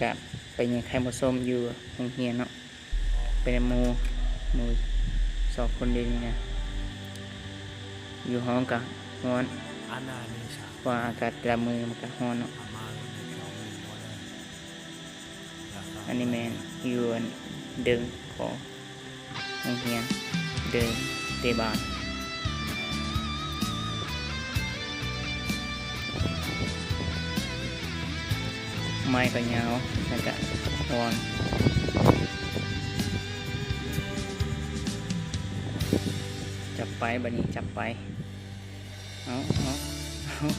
ກະໄປຍິງໄຂ່ມົວສົ້ມຢູ່ໂຮງຮຽນເນາະ ໄປນຳໝູ່ ໝູ່ສອງຄົນເດນີ້ນະ. ຢູ່ຫ້ອງກະຮ້ອນ ເພາະວ່າອາກາດແຕ່ລະມື້ມັນກະຮ້ອນເນາະ. ອັນນີ້ແມ່ນຢູ່ອັນເດິງຂອງໂຮງຮຽນ ເດີນເຕະບານ. ໄມ້ກໍຍາວ ແລ້ວກະອ່ອນ. ຈັບໄປ ບາດນີ້ຈັບໄປ. ເອົາ ເອົາ ເອົາ.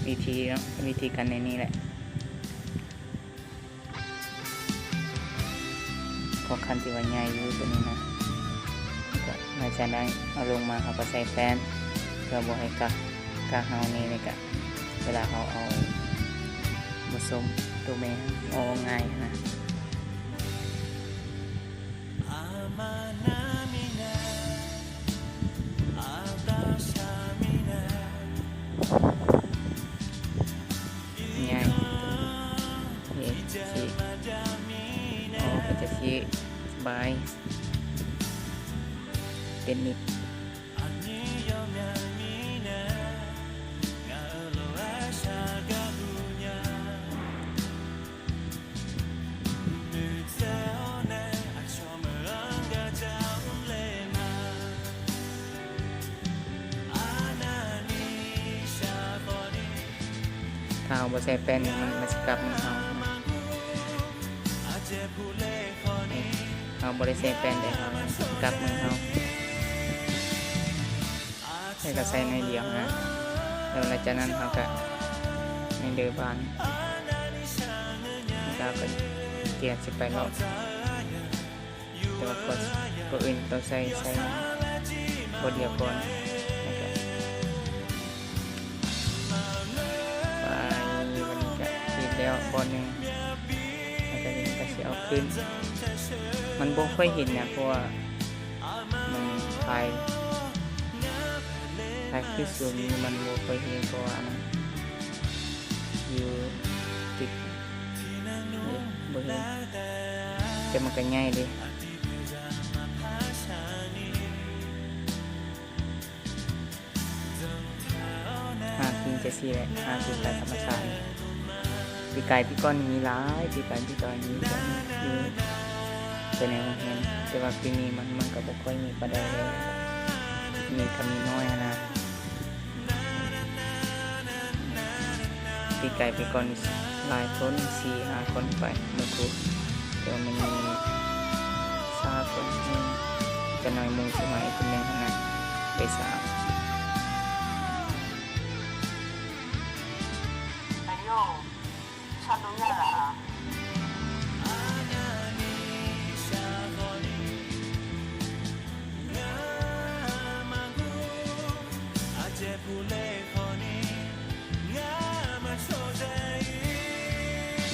ວິທີເນາະ ວິທີການໃນນີ້ແຫຼະ. ເພາະຄັນທີ່ວ່າໃຫຍ່ຢູ່ໂຕນີ້ນະ ກໍໃນຈາກນັ້ນເອົາລົງມາ ເຮົາກໍໃສ່ແປ້ນ ເພື່ອບໍ່ໃຫ້ກາກ ກາກເຮົານີ້ ແລ້ວກໍເວລາເຮົາເອົາ ບໍ່ສົມໂຕແມ່ອອກງ່າຍນະ. ງ່າຍ ເຮັດຊິ ອໍ ກໍຈະຊິບາຍເຕັນນິດ. ຖ້າເຮົາບໍ່ໃສ່ແປ້ນນີ້ ມັນ ມັນຊິກັບມືເຮົາ. ເຮົາບໍ່ໄດ້ໃສ່ແປ້ນເດ້ ເຮົາກັບມືເຮົາ ແລ້ວກໍໃສ່ໜ້ອຍດຽວນະ. ແລ້ວຫຼັງຈາກນັ້ນເຮົາກໍໃຫ້ເດີບານ ແລ້ວກໍກຽນຊິໄປເລາະ. ແຕ່ວ່າກ່ອນ ກ່ອນອື່ນຕ້ອງໃສ່ ໃສ່ບ່ອນດຽວກ່ອນ ແລ້ວກໍ ໄປ ບັດນີ້ກະເຮັດແລ້ວບ່ອນໜຶ່ງ ແລ້ວກະນີ້ກະຊິເອົາຂຶ້ນ. ມັນບໍ່ຄ່ອຍເຫັນຫຍັງ ເພາະວ່າມັນຖ່າຍ ຖ່າຍຄືສູງຢູ່ ມັນບໍ່ຄ່ອຍເຫັນ ເພາະວ່າອັນນັ້ນຢູ່ຕິດ ເອີ ບໍ່ເຫັນ ແຕ່ມັນກະໃຫຍ່ເດ້. ຫາກິນຈັ່ງຊີ້ແຫຼະ ຫາກິນຕາມທຳມະຊາດ. ປີກາຍປີກ່ອນມີຫຼາຍ ປີກາຍປີກ່ອນມີແຕ່ຢູ່ ແຕ່ໃນໂຮງຮຽນ ແຕ່ວ່າປີນີ້ມັນ ມັນກໍບໍ່ຄ່ອຍມີປານໃດແລ້ວ ມີກໍມີໜ້ອຍຫັ້ນນະ. ປີກາຍປີກ່ອນຫຼາຍຄົນ ສີ່ຫ້າຄົນໄປ ໝູ່ຄູ່ ແຕ່ວ່າມື້ນີ້ມີສາມຄົນ ຈະໜ້ອຍໝູ່ຊິມາອີກຄົນໜຶ່ງຫັ້ນນະ ໄປສາມ.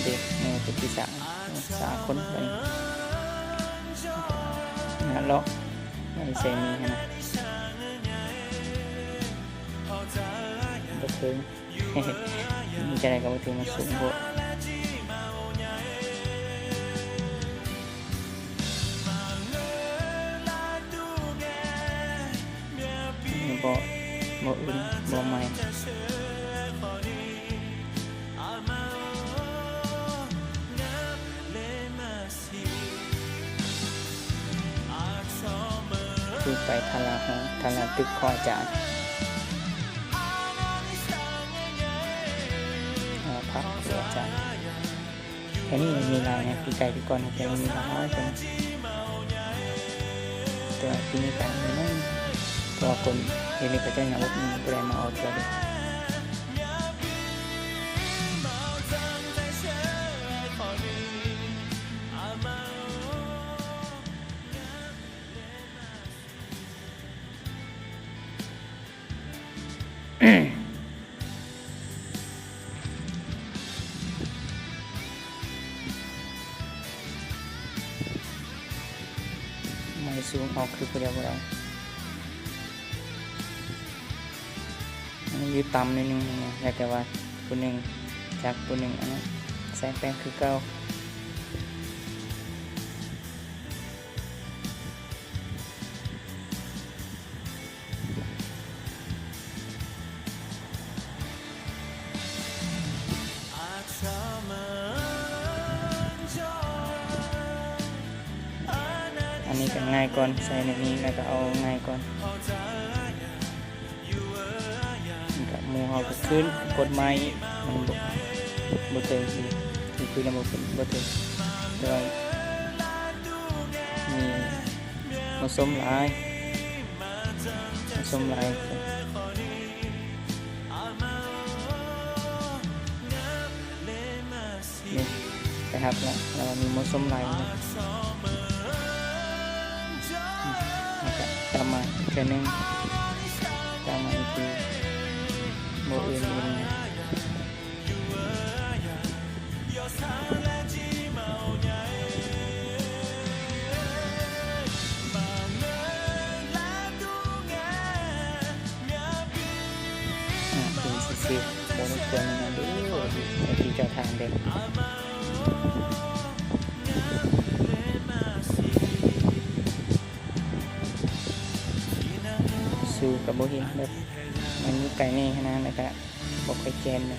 ເດັກ ເອີ ເປັນທີ່ສາມ ເອີ ສາມຄົນໄປ ຫັ້ນເລາະ ໄປໃສ່ນີ້ຫັ້ນນະ ບໍ່ເຖິງ. ມີຈັ່ງໃດກໍບໍ່ຖືກ ມັນສູງໂພດ ບໍ່ ບໍ່ອື່ນ ບໍ່ໃໝ່. ຄືໄປທາລາຫ້ອງ ທາລາຕຶກຂອງອາຈານ ຫໍພັກຂອງອາຈານ. ແຖວນີ້ມີຫຼາຍນະ ປີກາຍປີກ່ອນແຖວນີ້ມີຫຼາຍຄົນ ແຕ່ວ່າປີນີ້ກະມີໜ້ອຍ ເພາະວ່າຄົນດຽວນີ້ເຂົາເຈົ້າຍັງບໍ່ ບໍ່ໄດ້ມາເອົາເທື່ອເດ. ໄມ້ສູງເອົາຄືຜູ້ດຽວບໍ່ໄດ້. ອັນນີ້ຢູ່ຕ່ຳໜ້ອຍໜຶ່ງ ແລ້ວແຕ່ວ່າຜູ້ໜຶ່ງຈັກຜູ້ໜຶ່ງ ອັນນັ້ນໃສ່ແປ້ງຄືເກົ່າ. ອັນນີ້ກໍງ່າຍກ່ອນ ໃສ່ໃນນີ້ແລ້ວກໍເອົາງ່າຍກ່ອນ. ກະໝູ່ເຮົາກໍຄືກົດໄມ້ ມັນບໍ່ ບໍ່ເຖິງທີ່ ທີ່ຄຸຍນຳບໍ່ເຖິງ ບໍ່ເຖິງ ແຕ່ວ່າມີໝູ່ຊົມຫຼາຍ ໝູ່ຊົມຫຼາຍ. ນີ້ ໄປຮັບລະ ລະມີໝູ່ຊົມຫຼາຍນະ. ແລ້ວກະກັບມາເທື່ອໜຶ່ງ ກັບມາອີກທີ ບໍ່ອື່ນອີກ. ອ່າ ເປັນຊື່ໆ ບໍ່ລົບກວນຫຍັງເດີ ເຈົ້າທີ່ເຈົ້າທາງເດີ. ຊູກໍບໍ່ເຫັນ ແບບມັນຢູ່ໄກແນ່ຫັ້ນນະ ແລ້ວກະບໍ່ຄ່ອຍແຈ້ນເນາະ.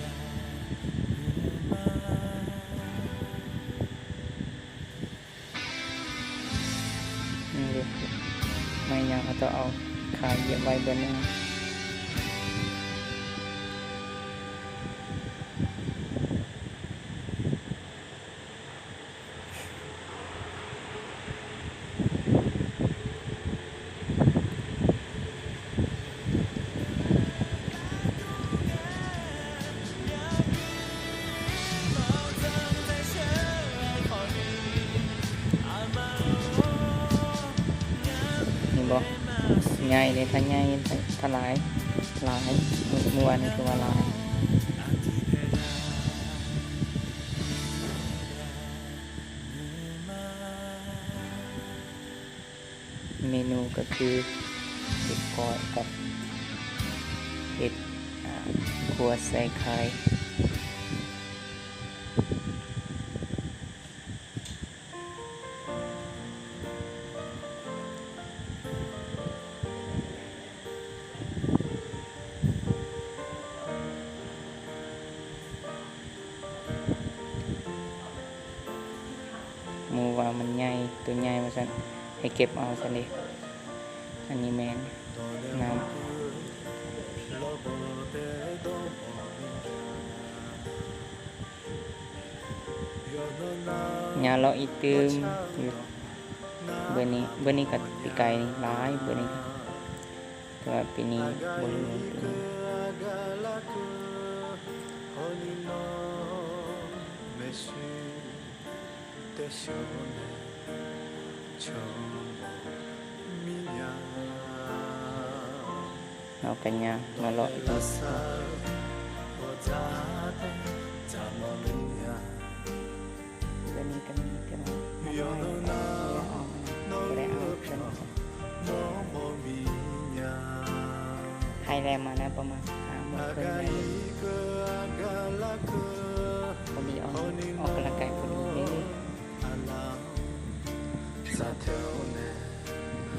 ນີ້ເດ້ ໄມ້ຫຍັງເຂົາເຈົ້າເອົາຂາຢຽບໄວ້ເບິດນີ້. ເຫັນບໍ່? ໃຫຍ່ເດ້ ຖ້າໃຫຍ່ ຖ້າຫຼາຍ ຫຼາຍ ໝູ່ ໝູ່ອັນນີ້ຖືວ່າຫຼາຍ. ເມນູກໍຄືເຫັດກ້ອຍກັບເຫັດ ອ່າ ຂົ້ວໃສ່ໄຂ່. ໝູ່ວ່າມັນໃຫຍ່ ໂຕໃຫຍ່ວ່າຊັ້ນ ໃຫ້ເກັບເອົາຊັ້ນເດ. ອັນນີ້ແມ່ນນ້ຳ ຍາເລາະອີ່ຕື່ມຢູ່. ເບີນີ້ ເບີນີ້ກໍປີກາຍນີ້ຫຼາຍ ເບີນີ້ ແຕ່ວ່າປີນີ້ບໍ່ຮູ້ປີນີ້. ເຮົາກໍຍ່າງມາເລາະອີກ. ຕົວນີ້ກໍມີ ແຕ່ວ່າມັນນ້ອຍ ບໍ່ໄດ້ເອົາ ບໍ່ໄດ້ເອົາຕົວນີ້. ໄຂ່ແລ້ວມານະ ປະມານຫ້າໂມງເຄິ່ງ ພໍດີອອກ ອອກກຳລັງກາຍພໍດີເດ້. ຕິດ ຕອນນີ້ ຕິດ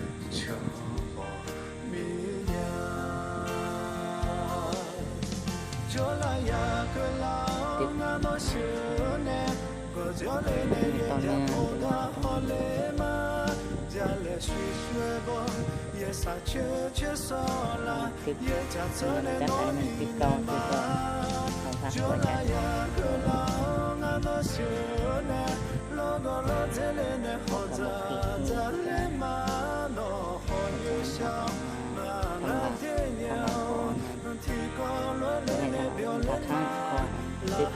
ມັນຈະໃຫ້ມັນຕິດຕໍ່ ຕິດຕໍ່ ເຮົາພັກໄວ້ກັນ ເຮົາກໍບໍ່ຕິດ ທາງຫຼັງ ທາງຫຼັງ ເພາະວ່າມັນ ເຮັດໃຫ້ເຮົາມີທ່າທາງຂອງ ຕິດ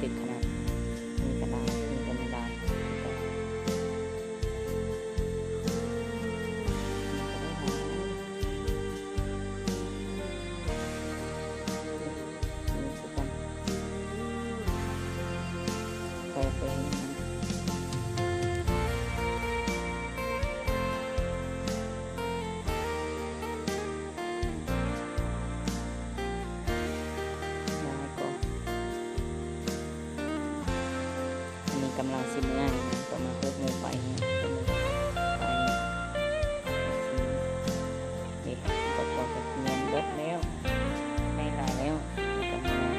ຕິດຂະໜາດ ມີກະດາດ ມີກະດາດ ມີກະດາດ. ຊິເມືອນີ້ນະ ປະມານຫົກໂມງປາຍນີ້ນະ ຫົກໂມງປາຍນີ້ ເດ້ ກໍ ກໍ ກໍແມ່ນເບິດແລ້ວ ໄດ້ຫຼາຍແລ້ວ ແລ້ວກໍເມືອ.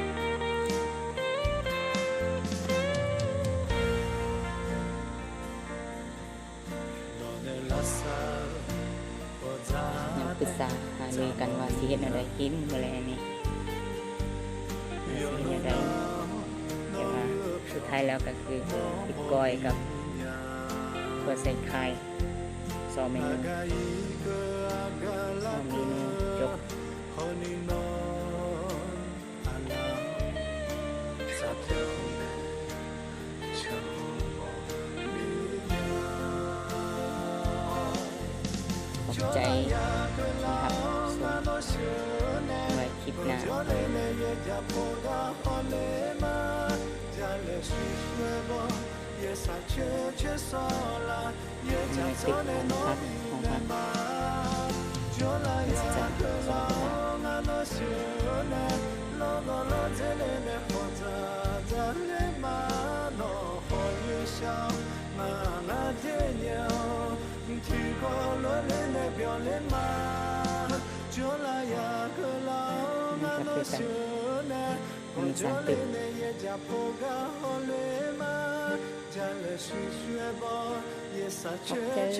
ຍັງປຶກສາຫາລືກັນວ່າຊິເຮັດແນວໃດກິນມື້ແລງນີ້ ຊິເຮັດແນວໃດ ແຕ່ວ່າສຸດທ້າຍແລ້ວກໍຄືເຮັດກ້ອຍກັບຂົ້ວໃສ່ໄຂ່ ສອງເມນູ ສອງເມນູຈົບ. ຂອບໃຈທີ່ຮັບຊົມ ໄວ້ຄລິບໜ້າ. ອັນນີ້ເປັນການພັກຂອງມັນ ມັນຈະ ມັນຈະຄືກັນ ມັນຈະຕື່ນ. ຂອບໃຈ.